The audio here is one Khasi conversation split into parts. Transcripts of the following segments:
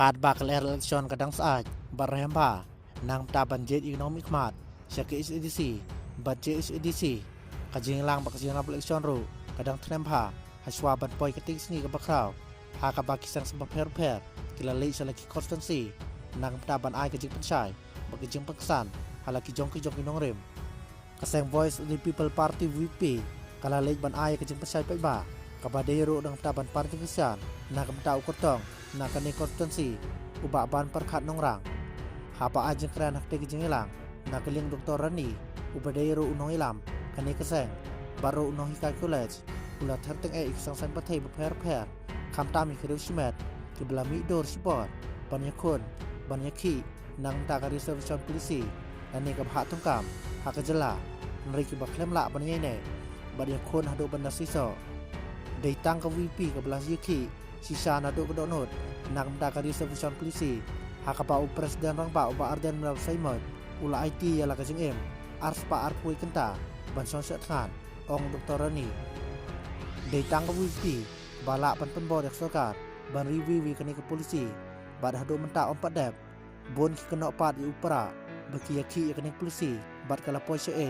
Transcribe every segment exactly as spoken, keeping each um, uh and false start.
Katba ka lyer election ka dang syaid bad rhem bha, nangta ban jied ïa ki nongmihkhmat sha ki H A D C bad J H A D C, ka jingïalang bad ka jingïarap election ruh ka dang tnem bha hashwa ban poi katei ka sngi kaba khraw, ha kaba ki seng bapher bapher ki la leit sha la ki constituency, nangta ban ai ka jingpynshai bad ka jingpynksan ha la ki jong ki jong ki nongrim. Ka seng Voice of the People Party, V P P, ka la leit ban ai ka jingpynshai paidbah kaba dei ruh nangta ban pan jingkyrshan na ka bynta u kyrtong na kane constituency, u Bah Banpyrkhat Nongrang. Haba ai jingkren ha katei ka jingïalang na ka liang u Doctor Rani, uba dei ruh u nongïalam kane ka seng bad ruh u nonghikai college, u la ther tyngeh ïa ki seng saiñ pathai bapher bapher, khamtam ïa ki riewshimet kiba la mih dur shibor ban ïakhun, ban ïakhih nangta ka reservation policy lane ka bhah thungkam ha ka jylla, hynrei kiba khlem lah ban ïaineh bad ïakhun haduh ban da seisoh. Dei tang ka V P P kaba la ïakhih shisha naduh ka dohnud na ka bynta ka reservation policy, ha kaba u President Rangbah, u Bah Ardent Miller Basaiawmoit, u la aiti ïa la ka jingim arspah arphew kynta ban shong shah thngan, ong u Doctor Rani. Dei tang ka V P P ba lah ban pynbor ïa ka sorkar ban review ïa kane ka policy, bad haduh mynta ym pat dep. Bun ki kynnoh pat ïa u para ba ki ïakhih ïa kane ka policy bad ka la poi shaei.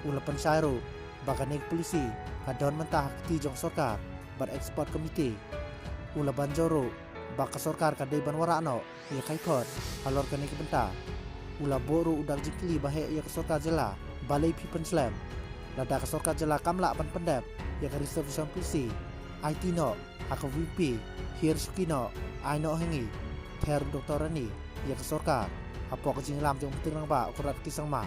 U la pynshai ruh ba kane ka policy ka don mynta ha ka kti jong sorkar bad expert committee. U la banjor ruh ba ka sorkar ka dei ban wanrah noh ïa ka high court halor kane ka bynta. U la buh ruh u dak jingkylli ba heh ïa ka sorkar jylla, balei phi pynslem? Lada ka sorkar jylla kam lah ban pyndep ïa ka reservation policy, aiti noh ha ka V P P, hiar shuki noh, ai noh ha ngi, ther u Doctor Rani ïa ka sorkar hapoh ka jingïalam jong u Myntri Rangbah u Conrad K Sangma.